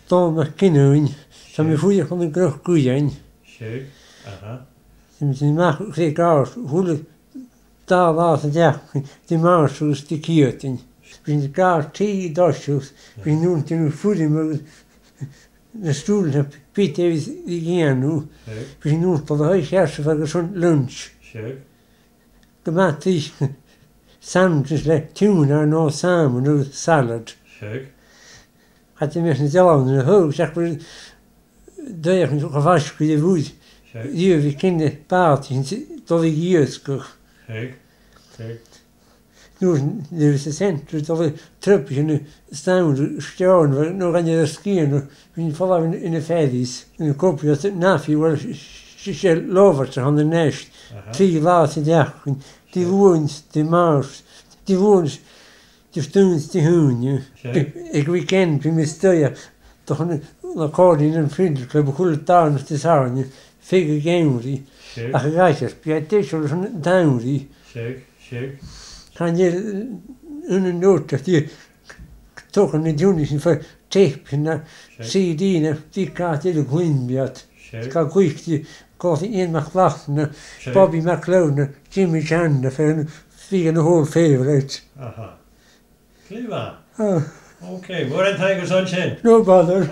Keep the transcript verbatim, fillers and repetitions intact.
Dòmhnall MacFhionghain, tha mi a' fuireach ann an Cnoc Uidhean. Seadh, aha. Tha mi a-mach a' cur gàirdean, a h-uile dà latha san t-seachdain, Dimàirt agus Diciadain. Bidh sinn a' gabhail tì an toiseach, bidh sinn an uair sin a' fuireach agus na stùilean, bidh iad a' dèanamh. Bidh sinn an uair sin a' dol a thoirt seachad agus an lunch. Gu math tric sandwiches le tuna no salmon agus salad. Seadh. Cha do mheas na dealbhan a thug, seach bhur dòigh cho faisg ri bhùrn. Seadh. Dh'fheumadh cinne bàta sin a dhol a dh'iasgach. Seadh. Seadh. Nuair, nuair a bha sinn a' dol a thriop sin, an t-àm a' steòrnabhaigh, no gan air a sgian, bha sinn a' falbh ann an, ann am ferries, ann an copaidh, ann an Nafi, uill, 's e, 's e lobhairt a th' ann a-nis. Aha. Trì latha san t-seachdain, Diluain, Dimàirt, Diluain, Diardaoin, Dihaoine. Seadh. Aig weekend, bha mi a-staigh, dol chun an accordion and fiddle club a h-uile dàrna Disathairne, feadh a' gheamhraidh. Seadh. Ach a dh'aithghearr, bha e deiseil airson an t-samhraidh. Seadh, seadh. Chan eil aon nòta, dè, togail na daoine sin fo teip no, seadh, C D no, dè, càit a bheil a' cluinn iad. Seadh. Gu cluich dè, cò, Iain MacLachlainn no, seadh, Bobby MacLeòid no, Jimmy Shand no, feadhainn, bha na h-old favourites. Aha. Glè mhath. Ah. Okay, mòran taing airson sin. No bother.